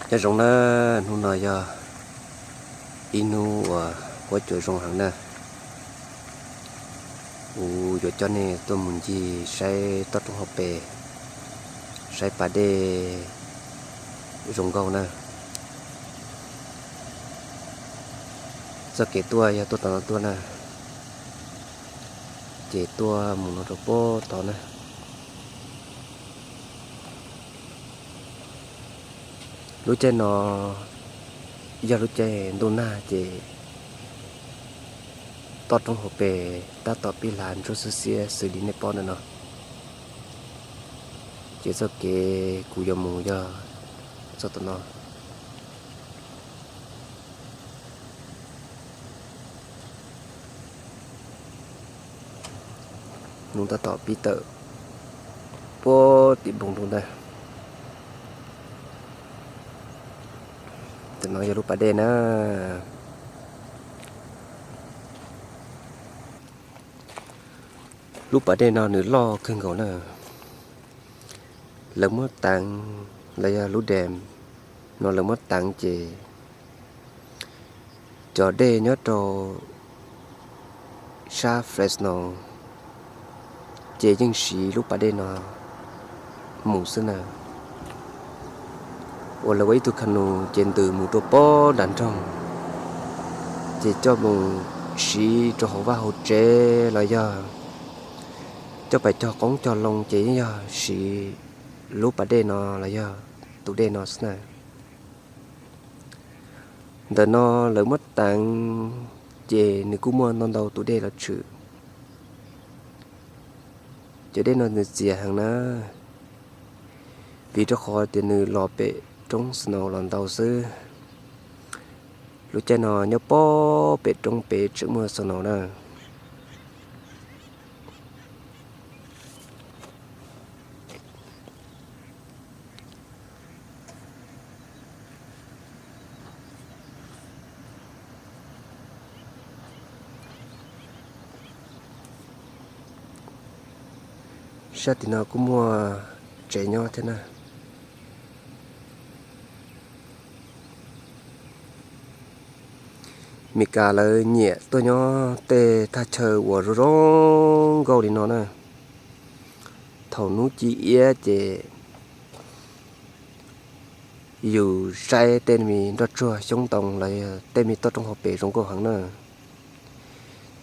Nyob zoo na, hnub no yog ib hnub uas huab cua zoo heev na. Kuv yuav coj nej tuaj mus ncig saib toj roob hauv pes, saib pas dej zoo nkauj na. Txoj kev tuaj yog tuaj tom no tuaj na, ces tuaj mus no rau puag tod na. Lub caij no yog lub caij ntuj nag ces toj roob hauv pes tab tom pib hlav ntsuab xiab xiab xws li nej pom ntawm no. Ces txoj kev kuv yuav mus yog txoj tom no. Hnub tab tom pib tawm puag tim npoo ntuj ntag. Tam no yog lub pas dej na. Lub pas dej no nws loj kawg nkaus na. Lawv muab teev los yog lub dam no lawv muab teev ces cov dej nyob rau sab Fresno ces yeej siv lub pas dej no mus xwb na. Uas lawv ua ib tug canoe ces ntws mus rau puag nram nroog, ces coj mus siv rau hauv vaj hauv tsev los yog coj pais cog qoob cog loo ces yeej yog siv lub pas dej no los yog tus dej no xwb na. Ntawm no lawv muab teev ces nws kuj muaj ntau ntau tus dej los tshwm. Cov dej no nws txias heev na, vim rau qhov tias nws los pem roob snow los ntau xwb. Lub caij no nyob puag pem roob pem tseem muaj snow na. Sab tim no kuj muaj tsev nyob thiab na. Meskas lawv nyiam tuaj nyob tej thaj chaw uas zoo zoo nkauj li no na. Thaum hnub ci iab ces yus saib tej me nroj tsuag xyoob ntoo los yog tej me toj roob hauv pes zoo nkauj heev na.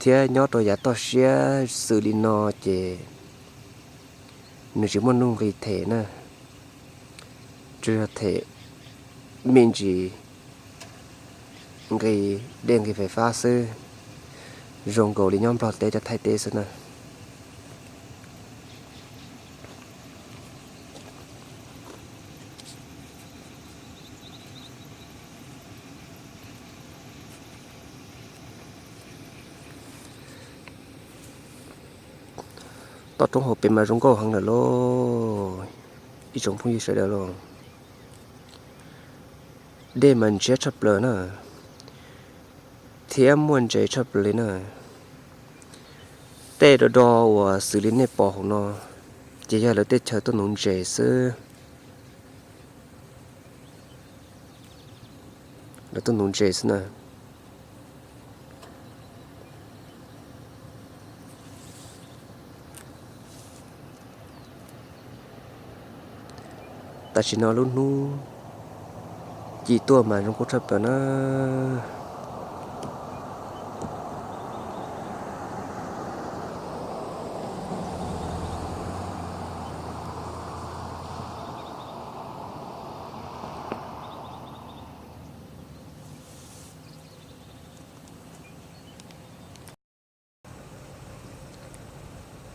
Thiab nyob rau yav toj siab xws li no ces nws tsis muaj nuj nqis them na, tsuas yog them me ntsis nqi dej nqi fais fab xwb, zoo nkaus li nyob Nplog teb cov Thaib teb xwb na. Toj roob hauv pes mas zoo nkauj heev lawm lauj, ib tsoom phooj ywg sawv daws lauj. Dej mas ntshiab tshaj plaws na, thiab muaj ntses tshaj plaws li na. Tej do do uas xws li nej pom hauv no ces yog lawv tej chaw tuaj nuv ntses xwb. Lawv tuaj nuv ntses xwb na. Tam sim no lub hnub ci tuaj mas zoo nkauj tshaj plaws na.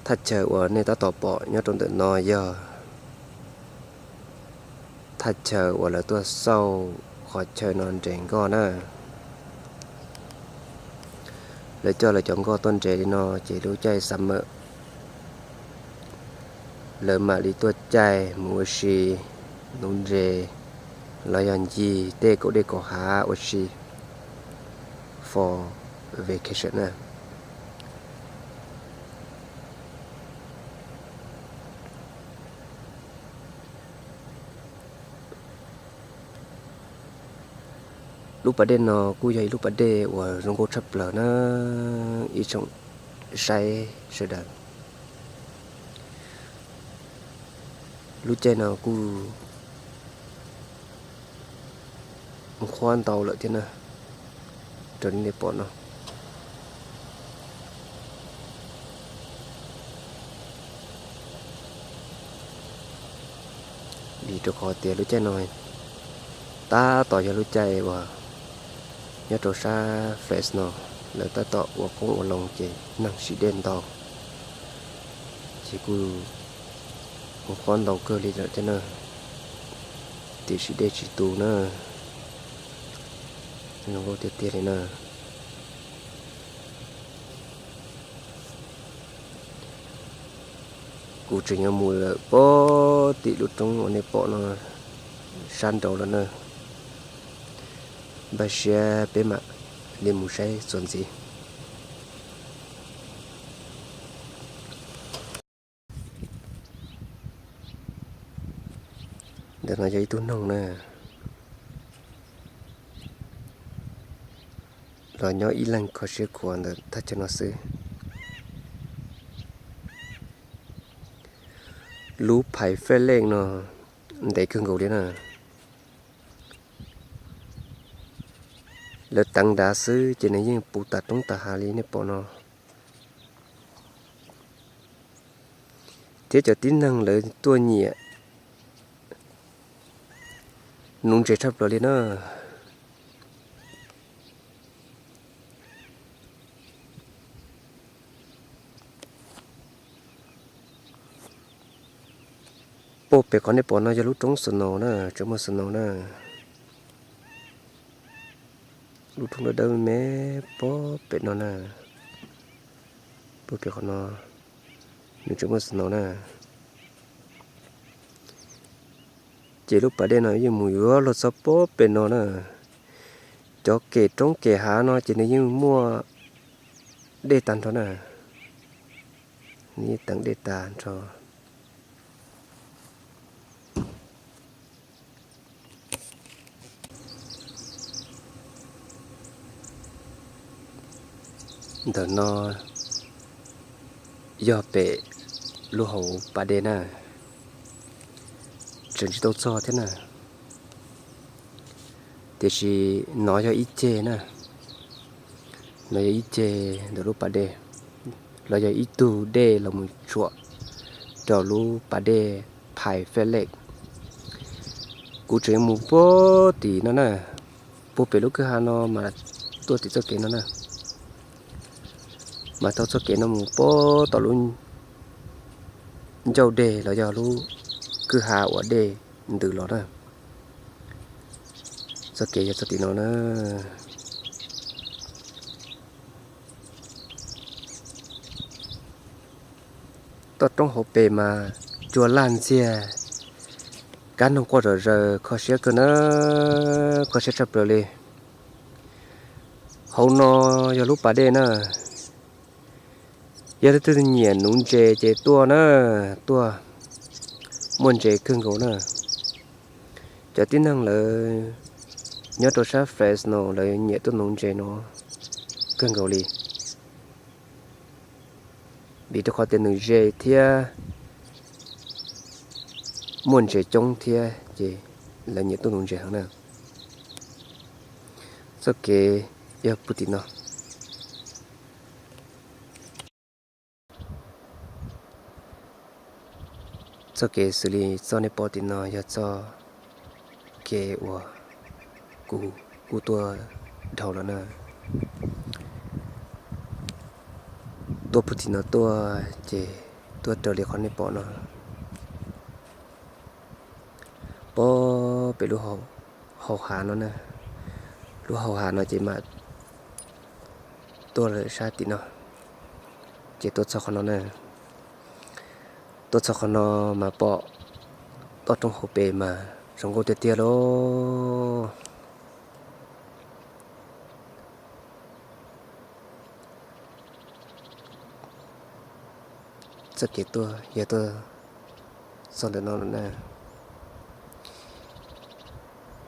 Thaj chaw uas nej tab tom pom nyob rau ntawm no yog thaj chaw uas lawv tuaj xauj qhov chaw no nres nkoj na. Lawv coj lawv cov nkoj tuaj nres li no ces lub caij summer lawv mam li tuaj caij mus ua si, nuv ntses los yog ncig tej kaum dej kaum hav ua si for vacation na. Lub pas dej no kuj yog ib lub pas dej uas zoo nkauj tshaj plaws na ib tsoom saib sawv daws. Lub caij no kuj qhuav ntau lawm thiab na, raws li nej pom no. Vim rau qhov tias lub caij no tab tom yog lub caij uas nyob rau sab Fresno lawv tab tom ua qoob ua loo ces neeg siv dej ntau, ces kuj qhuav ntau kawg li lawm thiab na, tiam sis dej tsis tu na, zoo nkauj tiag tiag li na. Kuv tseem yuav mus lawm pem tim lub roob uas nej pom no sab nraud lawm na. Npaj siab peb mam li mus saib txuas ntxiv. Ntawm no yog ib tug noog na, los nyob ib leeg kho siab khuav ntawm thaj chaw no xwb. Lub phais Fed Lake no ntev kawg nkaus li na. Lawv teev nrad xwb ces nws yeej puv tas roob tas hav li nej pom no. Thiab cov tib neeg lawv tuaj nyiam nuv ntses tshaj plaws li na. Puag pem qhov nej pom no yog lub roob snow na, tseem muaj snow na. Lub roob dawb dawb me me puag pem no na, puag pem qhov no nws tseem muaj snow na. Ces lub pas dej no yeej mus yuav luag txog puag pem no na. Cov kem roob kem hav no ces nws yeej muaj dej tag nrho na. Nws yeej teev dej tag nrho. Ntawm no yog pem lub hauv pas dej na, tseem tsis tau txog thiab na. Tiam sis no yog ib ceg na, no yog ib ceg ntawm lub pas dej, los yog ib tug dej los mus tsuam rau lub pas dej Pine Flat Lake. Kuv tseem yuav mus puag tim no na, puag pem lub kwj ha no mas tuaj tim txoj kev no na, mas taug txoj kev no mus puag tom lub ncauj dej los yog lub kwj ha uas dej ntws los na. Txoj kev yog txoj tim no na. Toj roob hauv pes mas cua laj ntxiag, kab noog quaj zom zaws, kho siab kawg na, kho siab tshaj plaws li. Hauv no yog lub pas dej na. Yog leej twg nyiam nuv ntses ces tuaj na, tuaj, muaj ntses kawg nkaus na. Cov tib neeg lawv nyob rau sab Fresno lawv nyiam tuaj nuv ntses no kawg nkaus li, vim rau qhov tias nws ze thiab muaj ntses coob thiab ces lawv nyiam tuaj nuv ntses heev na. Txoj kev yog puag tim no. Txoj kev xws li txoj nej pom tim no yog txoj kev uas kuv kuj tuaj dhau los na. Tuaj puag tim no tuaj ces tuaj raws li qhov nej pom no. Puag pem lub hau hav no na, lub hau hav no ces mam tuaj lawm sab tim no, ces tuaj txog qhov no na. Tuaj txog qhov no mas pom toj roob hauv pes mas zoo nkauj tiag tiag lauj. Txoj kev tuaj yog tuaj txog ntawm no lawm na.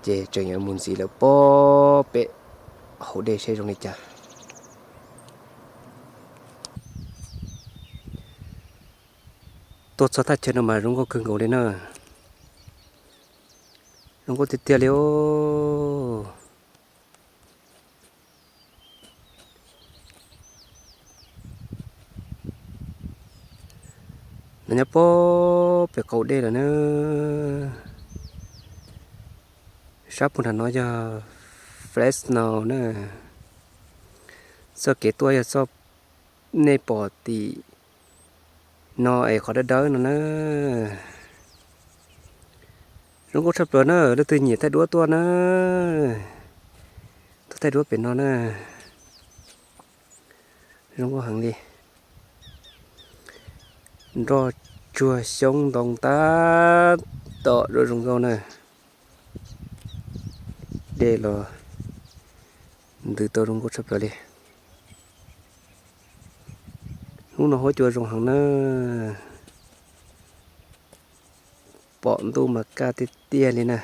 Ces tseem yuav mus ntxiv lawm pob pem hauv dej seb zoo li cas. Tuaj txog thaj chaw no mas zoo nkauj kawg nkaus li na. Zoo nkauj tiag tiag li os. Nws nyob pob pem qaum dej lawm na. Sab puag nram no yog Fresno na. Txoj kev tuaj yog txoj nej pom tim no es qhov dawb dawb no na. Zoo nkauj tshaj plaws na, leej twg nyiam thaij duab tuaj na. Tuaj thaij duab pem no na. Zoo nkauj heev li. Nroj tsuag xyoob ntoo tab tom zoo nkauj na. Dej los ntws tau zoo nkauj tshaj plaws li. Hnub no huab cua zoo heev na. Pom ntuj mas kaj tiag tiag li na.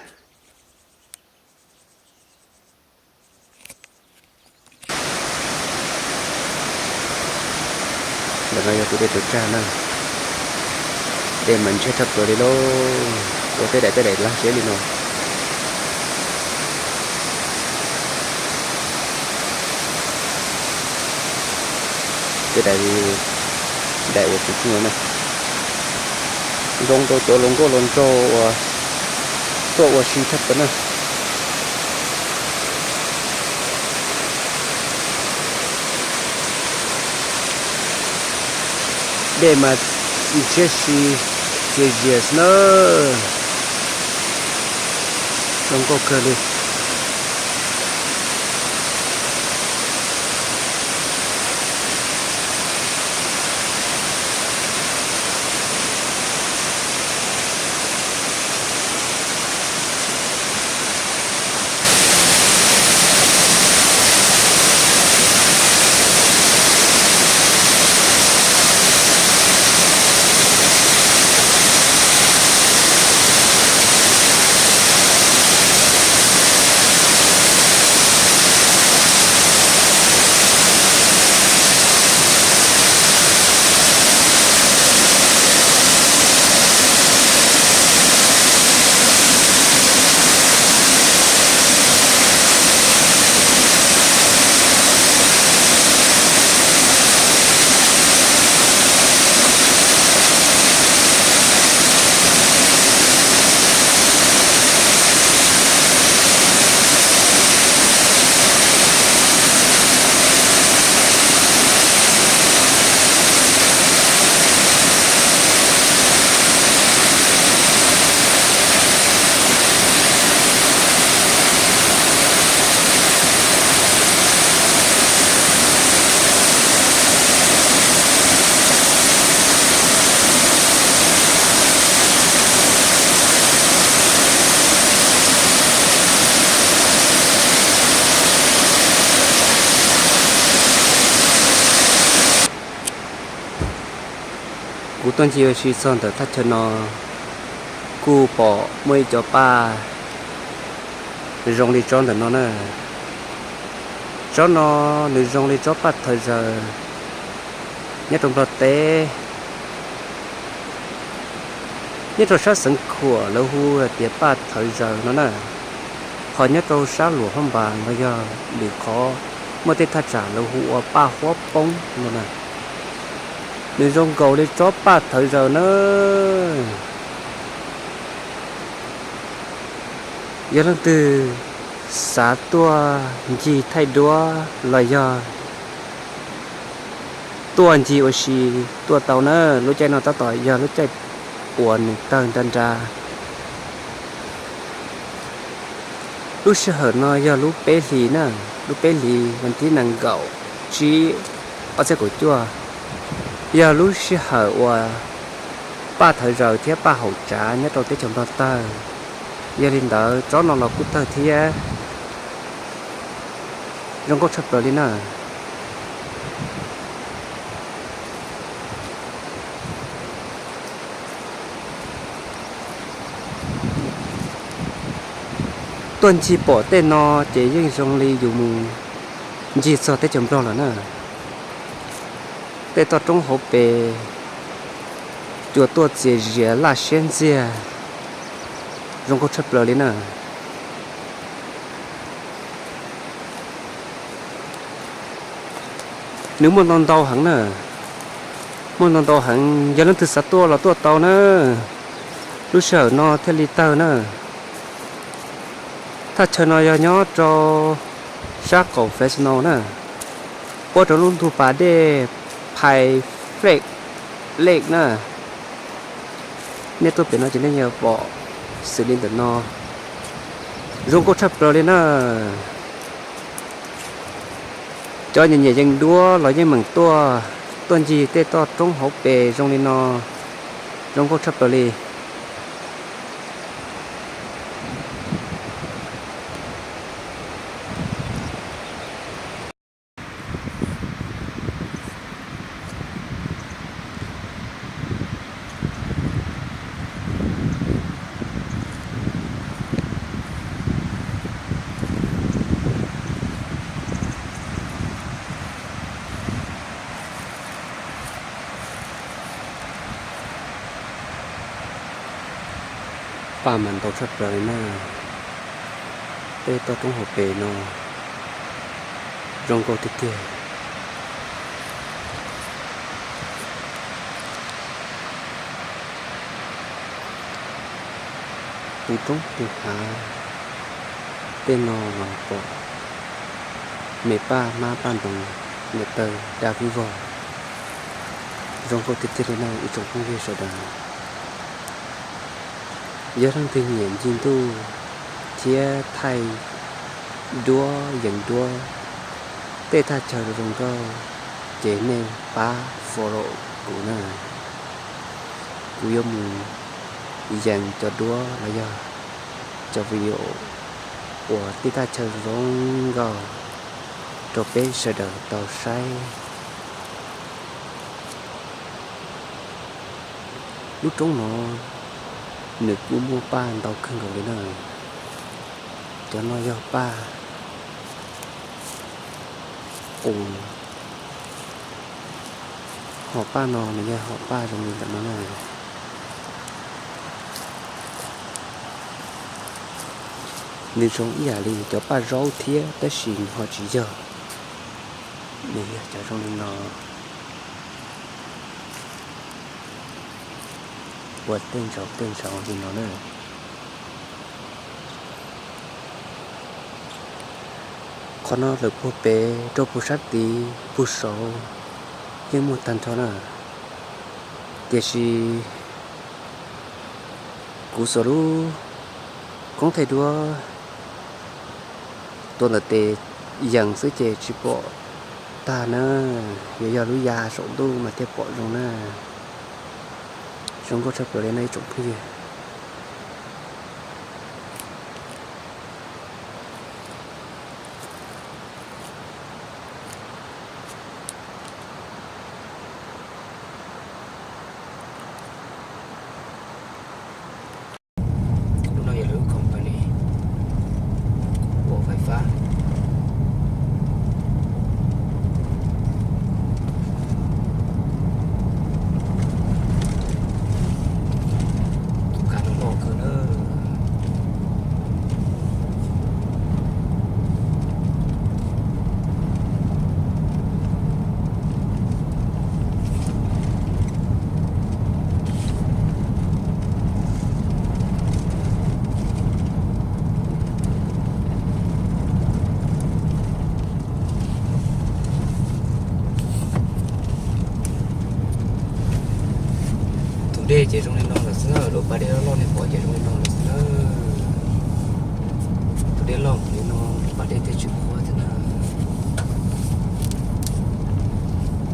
Ntawm no yog tus dej tuam tsag na. Dej mas ntshiab tshaj plaws li lauj. Ua tej daim tej daim lag siab li no. Tej daim, daim uas kuv tsuj no na, zoo rau cov hluas nkauj hluas nraug uas tuaj ua si tshaj plaws na. Dej mas ntshiab si txias zias xwb na. Zoo nkauj kawg li. Kuv tuaj ncig ua si txog ntawm thaj chaw no, kuj pom muaj ib co paj zoo li tsob ntawm no na. Tsob no nws zoo li tsob paj thawv zaws nyob rau Nplog teb. Nyob rau sab xeev Khuam lawv hu tias paj thawv zaws no na. Ho nyob rau sab Luam Phab Npas los yog lwm qhov muaj tej thaj tsam lawv hu ua paj huab poob no na. Nws zoo nkaus li tsob paj thawv zaws na. Yog leej twg xav tuaj ncig thaij duab los yog tuaj ncig ua si tuaj tau na. Lub caij no tab tom yog lub caij uas nws tawg nra nra. Lub sij hawm no yog lub peb hlis na, lub peb hlis vas thib nees nkaum tsib ob txhiab kaum cuaj, yog lub sij hawm uas paj thawv zaws thiab paj haum tsav nyob rau teb chaws Nplog tawg. Yog li ntawd tsob no los kuj tawg thiab. Zoo nkauj tshaj plaws li na. Tuaj ncig pom tej no ces yeej zoo li yus mus ncig txog teb chaws Nplog lawm na. Tej toj roob hauv pes, cua tuaj txias zias laj siab ntxiag, zoo nkauj tshaj plaws li na. Nws muaj ntau ntau heev na, muaj ntau ntau heev, yog leej twg xav tuaj los tuaj tau na. Lub sij hawm no thiaj li tawg na. Thaj chaw no yog nyob rau sab qaum Fresno na, puab rau lub ntug pas dej Pine Flat Lake na. Nej tuaj pem no ces nej yuav pom xws li ntawm no, zoo nkauj tshaj plaws li na. Cov nyiam nyiam yees duab los yeej meem tuaj, tuaj ncig tej toj roob hauv pes zoo li no, zoo nkauj tshaj plaws li. Paj mas ntau tshaj plaws li na. Tej toj roob hauv pes no zoo nkauj tiag tiag. Tu roob tu hav, tej no los pom me paj hmab paj ntoos, niam taw dab vwb vog, zoo nkauj tiag tiag li na ib tsoom phooj ywg sawv daws. Yog leej twg nyiam ncig ntuj thiab thaij duab yees duab tej thaj chaw zoo nkauj, ces nej pab follow kuv na. Kuv yuav mus yees cov duab los yog cov video uas tej thaj chaw zoo nkauj rau peb sawv daws tau saib. Lub roob no nws kuj muaj paj ntau kawg nkaus li na. Cov no yog paj qus, hom paj no nws yog hom paj zoo li ntawm no na. Nws zoo ib yam li cov paj zaub thiab tab sis nws ho tsis yog, nws yog cov zoo li no, ua tej ntsaum tej ntsaum li no na. Qhov no lawv puag pem rau puag sab tid puag saud yeej muaj tag nrho na. Tiam sis kuv xuas lub koob thaij duab tuav ntawm tes yees xwb ces tsis pom tag na. Yuav yog lub ya saum ntuj mas thiaj pom zoo na. Zoo nkauj tshaj plaws li na ib tsoom phooj ywg. Lub no yog lub company ua fais fab. Tus kab no loj kawg na. Tus dej ces zoo li no lawm xwb na, lub pas dej loj loj nej pom ces zoo li no lawm xwb na. Tus dej loj li no, pas dej thiaj tsis qhuav thiab na.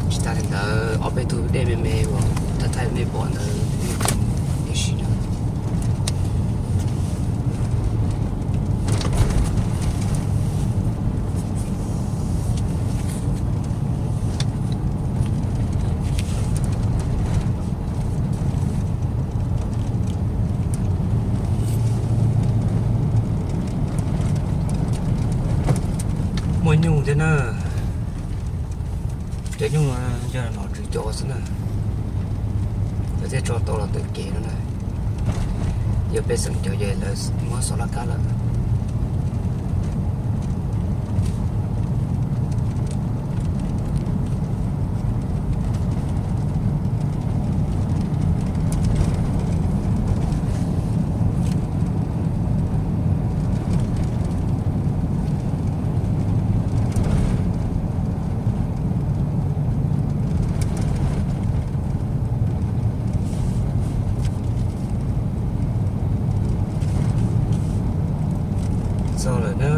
Tsis tas li ntawd, ob peb tug dej me me uas thaij thaij nej pom ntawd, nej tib si na. Nyuj thiab na, cov nyuj no yog nom tswv cov xwb na, lawv thiaj tso tau los ntawm kev no na. Yog pej xeem cov ces lawv muab xov laj kab lawm. Txog lawm na,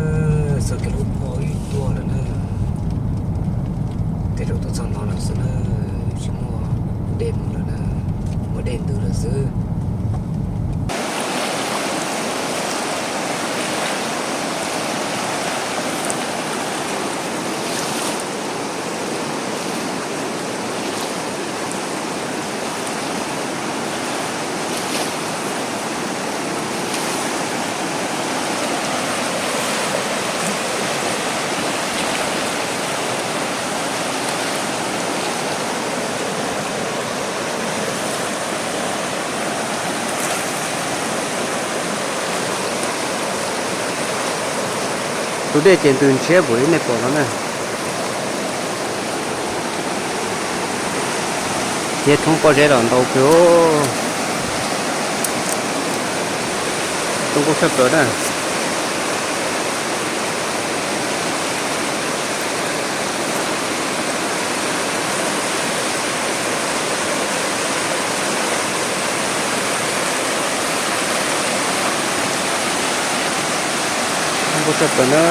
txog kev lub pov ib tuaj lawm na. Tej zaum tuaj txog no lawm xwb na, tsis muaj dej mus lawm na, muaj dej ntws lawm xwb. Tus dej ces ntws ntshiab npaum li nej pom no na. Thiab thoob pob zeb los ntau kawg, zoo nkauj tshaj plaws na. Zoo nkauj tshaj plaws na.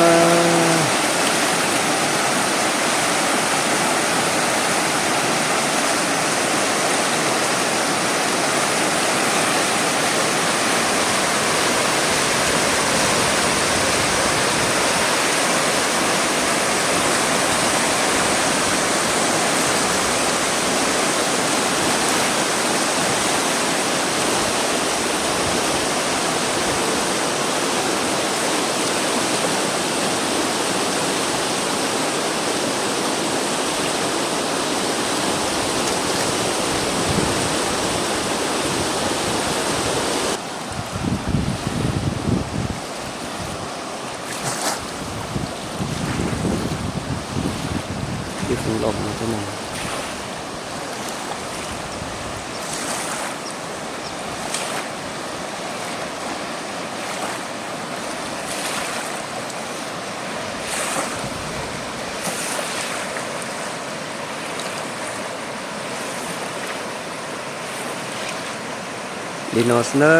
Ib qhov los no thiab na. Li no xwb na,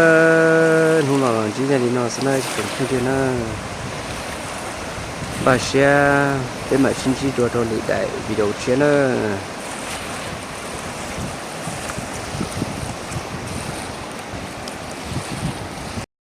hnub no los ntsib nej li no xwb na ib tsoom phooj ywg na. Npaj siab peb mam sib ntsib dua rau lwm daim video tshiab na.